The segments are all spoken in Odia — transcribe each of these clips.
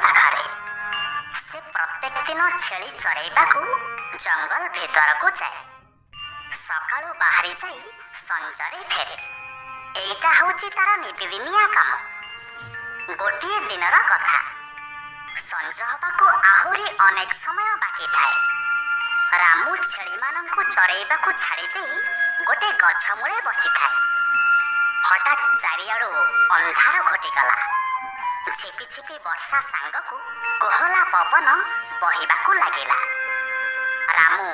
ପାଖରେ। ସେ ପ୍ରତ୍ୟେକ ଦିନ ଛେଳି ଚରେଇବାକୁ ଜଙ୍ଗଲ ଭିତରକୁ ଯାଏ। ସକାଳୁ ବାହାରି ଯାଇ ସଞ୍ଜରେ ଫେରେ। ଏଇଟା ହେଉଛି ତାର ନିତିଦିନିଆ କାମ। ଗୋଟିଏ ଦିନର କଥା, ସଞ୍ଜ ହବାକୁ ଆହୁରି ଅନେକ ସମୟ ବାକି ଥାଏ। ରାମୁ ଛେଳିମାନଙ୍କୁ ଚରେଇବାକୁ ଛାଡ଼ି ଦେଇ ଗୋଟେ ଗଛ ମୂଳେ ବସିଥାଏ। ହଠାତ୍ ଚାରିଆଡ଼ୁ ଅନ୍ଧାର ଘୋଟିଗଲା। ଝିପି ଝିପି ବର୍ଷା ସାଙ୍ଗକୁ କୋହଲା ପବନ ବହିବାକୁ ଲାଗିଲା। ରାମୁ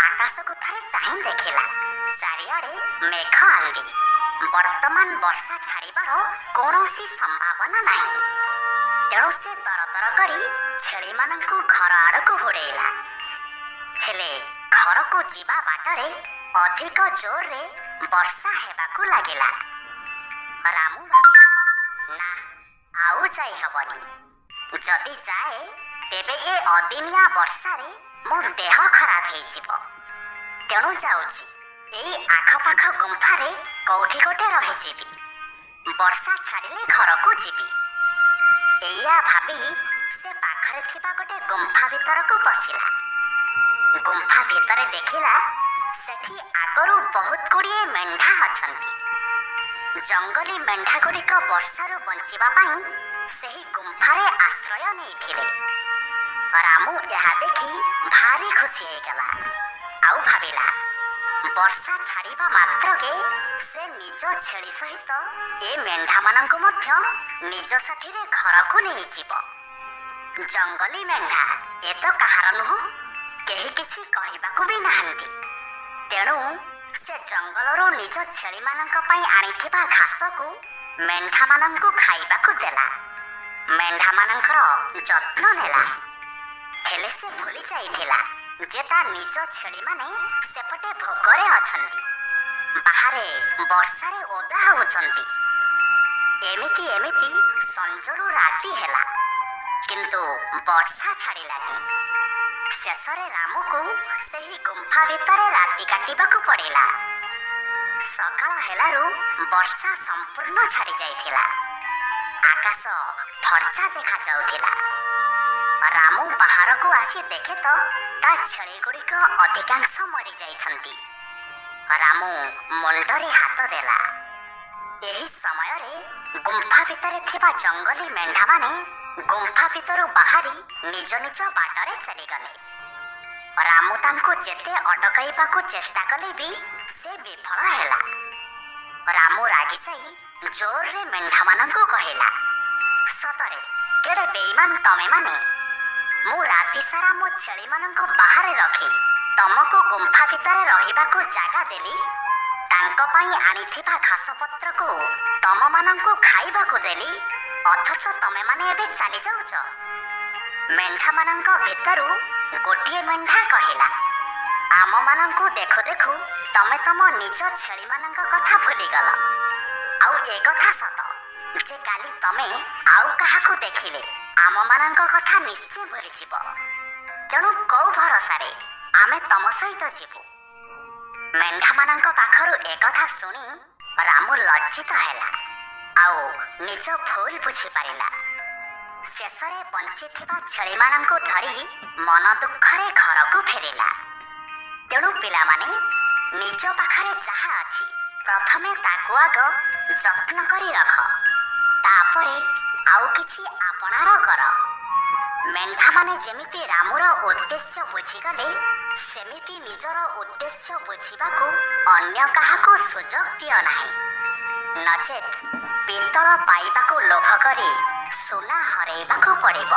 ଆକାଶକୁ ଥରେ ଚାହିଁ ଦେଖିଲା, ଚାରିଆଡ଼େ ମେଘ ଆନ୍ଦି। ବର୍ତ୍ତମାନ ବର୍ଷା ଛାଡ଼ିବାର କୌଣସି ସମ୍ଭାବନା ନାହିଁ। ତେଣୁ ସେ ତରତର କରି ଛେଳିମାନଙ୍କୁ ଘର ଆଡ଼କୁ ହୁଡ଼େଇଲା। ହେଲେ ଘରକୁ ଯିବା ବାଟରେ ଅଧିକ ଜୋରରେ ବର୍ଷା ହେବାକୁ ଲାଗିଲା। ରାମୁ ଭାବିଲା, ନା, ଆଉ ଯାଇ ହବନି। ଯଦି ଯାଏ ତେବେ ଏ ଅଦିନିଆ ବର୍ଷାରେ ମୋ ଦେହ ଖରାପ ହେଇଯିବ। ତେଣୁ ଯାଉଛି, ଏଇ ଆଖପାଖ ଗୁମ୍ଫାରେ କୋଉଠି ଗୋଟେ ରହିଯିବି। ବର୍ଷା ଛାଡ଼ିଲେ ଘରକୁ ଯିବି। ଏଇଆ ଭାବି ସେ ପାଖରେ ଥିବା ଗୋଟେ ଗୁମ୍ଫା ଭିତରକୁ ପଶିଲା। ଗୁମ୍ଫା ଭିତରେ ଦେଖିଲା, ସେଠି ଆଗରୁ ବହୁତ ଗୁଡ଼ିଏ ମେଣ୍ଢା ଅଛନ୍ତି। ଜଙ୍ଗଲୀ ମେଣ୍ଢା ଗୁଡ଼ିକ ବର୍ଷାରୁ ବଞ୍ଚିବା ପାଇଁ ସେହି ଗୁମ୍ଫାରେ ଆଶ୍ରୟ ନେଇଥିଲେ। ରାମୁ ଏହା ଦେଖି ଭାରି ଖୁସି ହେଇଗଲା ଆଉ ଭାବିଲା, ବର୍ଷା ଛାଡ଼ିବା ମାତ୍ରକେ ସେ ନିଜ ଛେଳି ସହିତ ଏ ମେଣ୍ଢାମାନଙ୍କୁ ମଧ୍ୟ ନିଜ ସାଥିରେ ଘରକୁ ନେଇଯିବ। ଜଙ୍ଗଲୀ ମେଣ୍ଢା ଏ ତ କାହାର ନୁହଁ, କେହି କିଛି କହିବାକୁ ବି ନାହାନ୍ତି। ତେଣୁ ସେ ଜଙ୍ଗଲରୁ ନିଜ ଛେଳିମାନଙ୍କ ପାଇଁ ଆଣିଥିବା ଘାସକୁ ମେଣ୍ଢାମାନଙ୍କୁ ଖାଇବାକୁ ଦେଲା, ମେଣ୍ଢାମାନଙ୍କର ଯତ୍ନ ନେଲା। ହେଲେ ସେ ଭୁଲି ଯାଇଥିଲା ଯେ ତା ନିଜ ଛେଳିମାନେ ସେପଟେ ଭୋକରେ ଅଛନ୍ତି, ବାହାରେ ବର୍ଷାରେ ଓଦା ହେଉଛନ୍ତି। ଏମିତି ଏମିତି ସଞ୍ଜରୁ ରାତି ହେଲା, କିନ୍ତୁ ବର୍ଷା ଛାଡ଼ିଲାନି। ଶେଷରେ ରାମୁକୁ ସେହି ଗୁମ୍ଫା ଭିତରେ ରାତି କାଟିବାକୁ ପଡ଼ିଲା। ସକାଳ ହେଲାରୁ ବର୍ଷା ସମ୍ପୂର୍ଣ୍ଣ ଛାଡ଼ି ଯାଇଥିଲା। ଆକାଶ ଫର୍ଚା ଦେଖାଯାଉଥିଲା। ରାମୁ ବାହାରକୁ ଆସି ଦେଖେ ତ ତା ଛେଳିଗୁଡ଼ିକ ଅଧିକାଂଶ ମରିଯାଇଛନ୍ତି। ରାମୁ ମୁଣ୍ଡରେ ହାତ ଦେଲା। ଏହି ସମୟରେ ଗୁମ୍ଫା ଭିତରେ ଥିବା ଜଙ୍ଗଲୀ ମେଣ୍ଢାମାନେ ଗୁମ୍ଫା ଭିତରୁ ବାହାରି ନିଜ ନିଜ ବାଟରେ ଚାଲିଗଲେ। ରାମୁ ତାଙ୍କୁ ଯେତେ ଅଟକାଇବାକୁ ଚେଷ୍ଟା କଲେ ବି ସେ ବିଫଳ ହେଲା। ରାମୁ ରାଗିଯାଇ ଜୋରରେ ମେଣ୍ଢାମାନଙ୍କୁ କହିଲା, ସତରେ କେଡ଼େ ବେଇମାନ ତମେମାନେ! ମୁଁ ରାତି ସାରା ମୋ ଛେଳିମାନଙ୍କୁ ବାହାରେ ରଖି ତମକୁ ଗୁମ୍ଫା ଭିତରେ ରହିବାକୁ ଜାଗା ଦେଲି, ତାଙ୍କ ପାଇଁ ଆଣିଥିବା ଘାସପତ୍ରକୁ ତମମାନଙ୍କୁ ଖାଇବାକୁ ଦେଲି, ଅଥଚ ତମେମାନେ ଏବେ ଚାଲି ଯାଉଛ। ମେଣ୍ଢାମାନଙ୍କ ଭିତରୁ ଗୋଟିଏ ମେଣ୍ଢା କହିଲା, ଆମମାନଙ୍କୁ ଦେଖୁ ଦେଖୁ ତମେ ତମ ନିଜ ଛେଳିମାନଙ୍କ କଥା ଭୁଲିଗଲ। ଆଉ ଏ କଥା ସତ ଯେ କାଲି ତମେ ଆଉ କାହାକୁ ଦେଖିଲେ ଆମମାନଙ୍କ କଥା ନିଶ୍ଚୟ ଭୁଲିଯିବ। ତେଣୁ କୋଉ ଭରସାରେ ଆମେ ତମ ସହିତ ଯିବୁ? ମେଣ୍ଢାମାନଙ୍କ ପାଖରୁ ଏକଥା ଶୁଣି ରାମୁ ଲଜ୍ଜିତ ହେଲା ଆଉ ନିଜ ଭୁଲ ବୁଝିପାରିଲା। ଶେଷରେ ବଞ୍ଚିଥିବା ଛେଳିମାନଙ୍କୁ ଧରି ମନ ଦୁଃଖରେ ଘରକୁ ଫେରିଲା। ତେଣୁ ପିଲାମାନେ, ନିଜ ପାଖରେ ଯାହା ଅଛି ପ୍ରଥମେ ତାକୁ ଆଗ ଯତ୍ନ କରି ରଖ, ତାପରେ ଆଉ କିଛି ଆପଣାର କର। ମେଣ୍ଢାମାନେ ଯେମିତି ରାମୁର ଉଦ୍ଦେଶ୍ୟ ବୁଝିଗଲେ, ସେମିତି ନିଜର ଉଦ୍ଦେଶ୍ୟ ବୁଝିବାକୁ ଅନ୍ୟ କାହାକୁ ସୁଯୋଗ ଦିଅ ନାହିଁ। ନଚେତ୍ ପିତ୍ତଳ ପାଇବାକୁ ଲୋଭ କରି ସୁନା ହରେଇବାକୁ ପଡ଼ିବ।